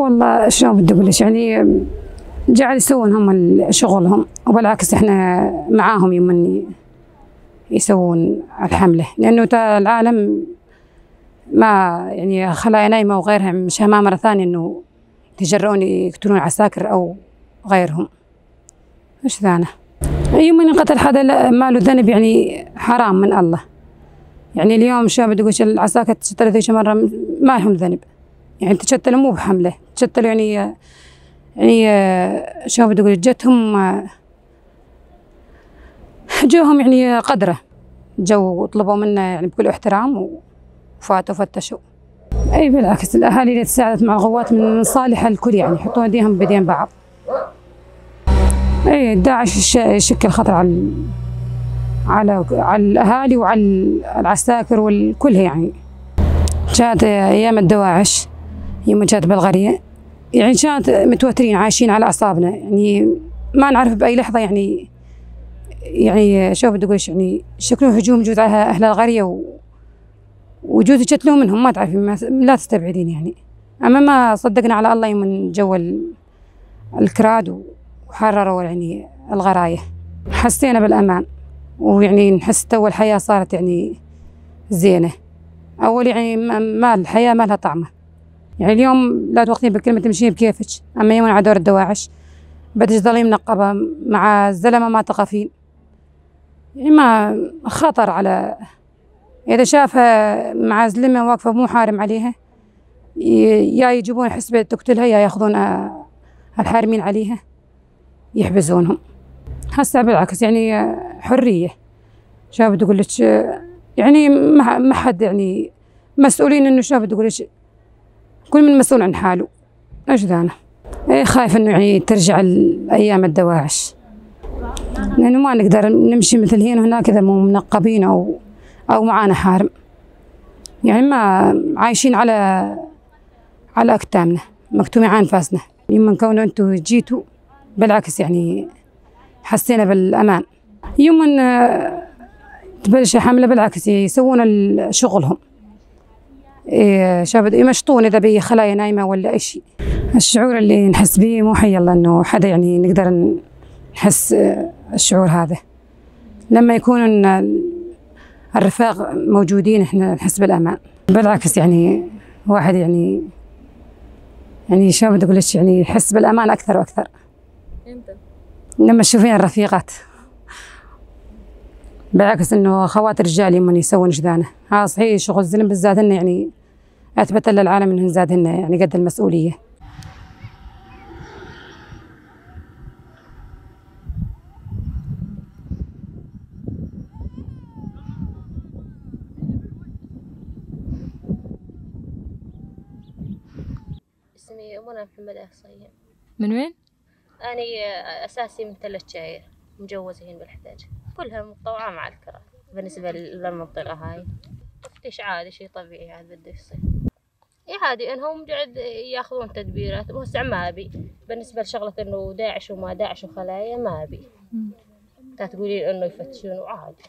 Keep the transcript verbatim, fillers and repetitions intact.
والله، شلون بدي أقول لك، يعني، جعل يسوون هم ال-، شغلهم، وبالعكس، إحنا معاهم يمن يسوون الحملة، لأنه تا العالم ما، يعني، خلايا نايمة وغيرها، مش همها مرة ثانية إنه يتجرؤون يقتلون عساكر أو غيرهم. ايش ثاني؟ يوم من قتل حدا لا، ما له ذنب، يعني حرام من الله. يعني اليوم شو بدي أقول، العساكر تشتلوا ذيك مرة، ما لهم ذنب. يعني تشتلوا مو بحملة، تشتلوا يعني، يعني، آه، شو بدي أقول، جتهم، آه، جوهم يعني قدره. جو وطلبوا منا يعني بكل احترام وفاتوا فتشوا. اي بالعكس، الاهالي اللي تساعدت مع القوات من صالح الكل، يعني يحطون ايديهم بيدين بعض. اي داعش يش-، يشكل خطر على ال-، على على الاهالي وعلى العساكر والكل يعني. كانت ايام الدواعش، يوم كانت بالغرية، يعني كانت متوترين، عايشين على اعصابنا، يعني ما نعرف باي لحظة يعني، يعني شو بدي اقول، يعني شكله هجوم جوز على اهل القرية و وجوزي قتلوه منهم، ما تعرفين، ما س-، لا تستبعدين يعني. أما ما صدقنا على الله يوم جو ال-، الكراد وحرروا يعني الغراية. حسينا بالأمان، ويعني نحس تو الحياة صارت يعني زينة. أول يعني ما، ما الحياة ما لها طعمة. يعني اليوم لا توقفين بالكلمة تمشين بكيفك، أما يوم على دور الدواعش بدك تظلين منقبة مع الزلمة ما تقفين. يعني ما خطر على إذا شافها مع زلمة واقفة مو حارم عليها، ي-، يا يجيبون حسبة تقتلها، يا ياخذون، آه، الحارمين عليها يحبسونهم. هسه بالعكس، يعني، آه، حرية. شو بدي أقول لك، آه، يعني، ما ح-، ما حد، يعني، مسؤولين إنه، شو بدي أقول لك، كل من مسؤول عن حاله. ايش ذانا؟ ايه، خايف انه يعني ترجع الايام الدواعش، لانه ما نقدر نمشي مثل هنا وهناك اذا مو منقبين او، او معانا حارم. يعني ما عايشين على، على اكتامنا، مكتومين على انفاسنا. يمن كونه انتو جيتوا، بالعكس يعني حسينا بالامان. يوم إن، آه، تبلش الحملة، بالعكس، يسوون ال-، شغلهم. إيه، شو بدي، يمشطون إذا بي خلايا نايمة ولا إشي. الشعور اللي نحس بيه مو حي الله إنه حدا، يعني، نقدر نحس، آه، الشعور هذا. لما يكون إن ال-، الرفاق موجودين، إحنا نحس بالأمان. بالعكس، يعني، واحد، يعني، يعني، شو بدي أقول لك، يعني، يحس بالأمان أكثر وأكثر. امتى؟ لما تشوفين الرفيقات. بالعكس، إنه أخوات رجال يمن يسوون إيش ذانا. ها صحيح، شغل الزلم بالذات إنه يعني أثبت للعالم إنهن زادهن يعني قد المسؤولية. اسمي منى محمد آل صيم. من وين؟ أني أساسي من تلة جاير، مجوزة هنا بالحداج. كلها متطوعة مع الكرا بالنسبة للمنطقة هاي. تفتيش عادي، شي طبيعي عاد بده يصير. إي عادي، إنهم قاعد ياخذون تدبيرات، وهسع ما أبي. بالنسبة لشغلة إنه داعش وما داعش وخلايا، ما أبي. تا تقولين إنه يفتشون وعادي.